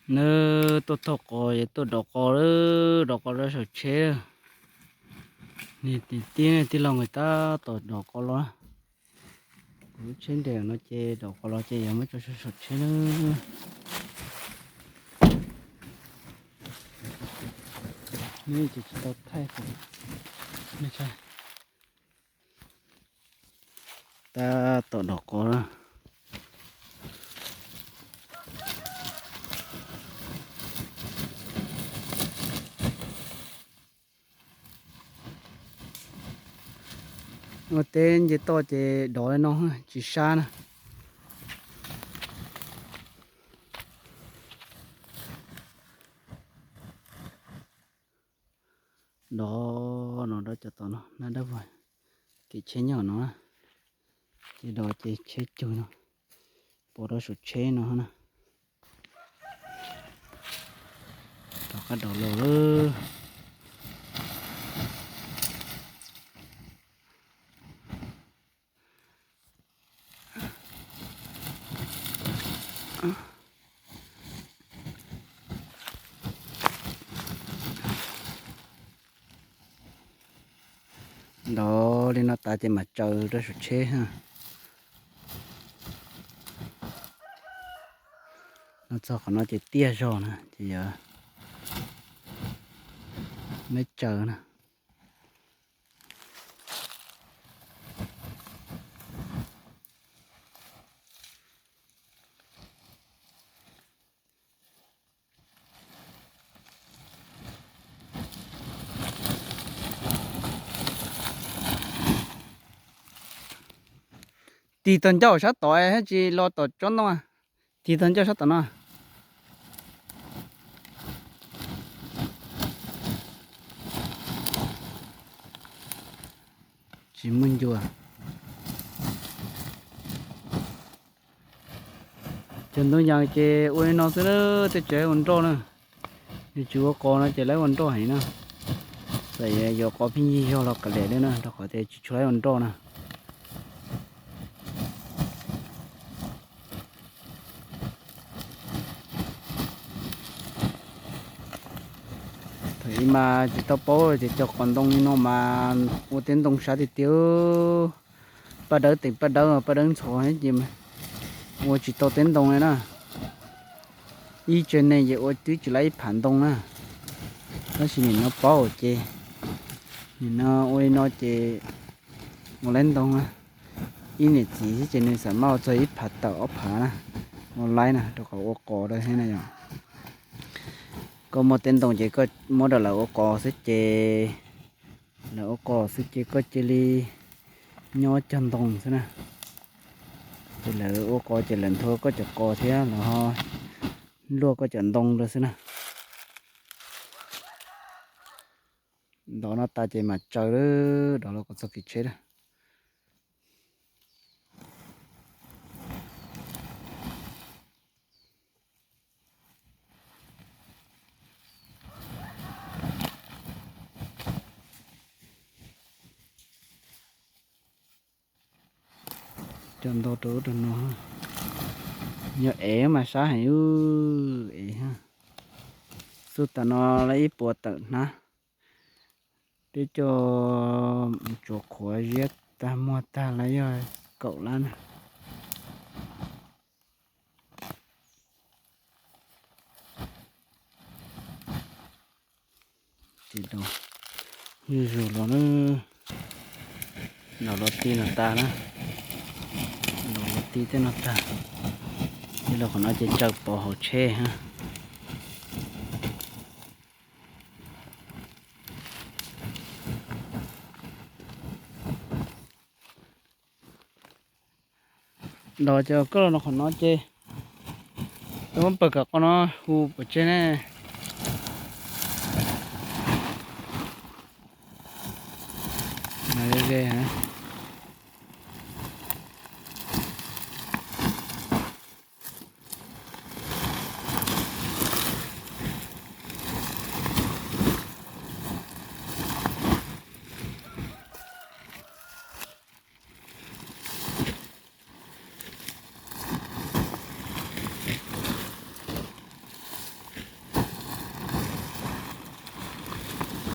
Nws tuaj thauj qos es tuaj dov qos lawm, dov qos rau saum tsheb. Niag tij, tij laug nkawd tab tom dov qos los. Kuv lub tsheb nres no ces dov qos los ces yuav muab tso saum tsheb na. Nws ces tsis tau thaij os. Tab tom dov qos na. Ua teb nce toj ces dov li no, tsis sab na. Dov no dov cov tom no na, dab vog kev tsheb nyob no na. Ces dov ces tsheb cug no, pov rau saum tsheb no na. Rov qab dov los lawm. Dov li no tas ces mam tsaws rau saum tsheb. No txog qhov no ces tiaj zog na ces yog meb tsaws na. Tig tog ncauj sab tod, tsis los tom tsob ntoo. Tig tog ncauj sab tom no. Tsis muaj ncua. Cov ntoo yas ces ua li no xwb, tej tsev ua nroj na. Yus tsis ua qos no ces lawv ua nroj heev na. Txawm yuav qos pheej yig zog los kav liam li na, rau qhov tias tsis tshua ua nroj na. Thaum ub mas tsis tau paub tias cog qos ntoo li no mas ua teb ntoo sab tiag tiag. Paj dawb teem paj dawb, paj dawb ntxhov ces ua tsis tau teb ntoo li na. Ib tsev neeg ces ua twb tsis laib ib phav ntoo na. Tab sis nim no paub ces nim no ua li no ces ua laib ntoo na. Ib niam txiv xwb ces nws xam maj ua txog ib phav tawm ob phav na, ua laib na, rau qhov ua qos rau thiab na yom. Koj muaj teb ntoo ces koj muab rau lawv ua qos xwb ces, lawv ua qos xwb ces koj cia li nyob cog ntoo xwb na. Ces lawv ua qos ces lawv nthua koj cov qos thiab lawv ho luaj koj cov ntoo rau xwb na. Dov no tas ces mam tsaws lawm, dov los kuv txog kev tsheb lawm. Coj ntoo rau ub rau no, yog ev mas sab heev, ev. Xub tas no lawv ib puas tawm hnab, peb coj tsuav qhuav ziab tag muag tag lawv yog kaum lab na. Ces zuj zus los na, los los ti no tas na, los los ti tej no tag, ces los qhov no ces tsaws pov hauv tsheb ha. Los ces koj los no qhov no ces, tau muab pawg kom qhov no hu pov tseg ne. Ze,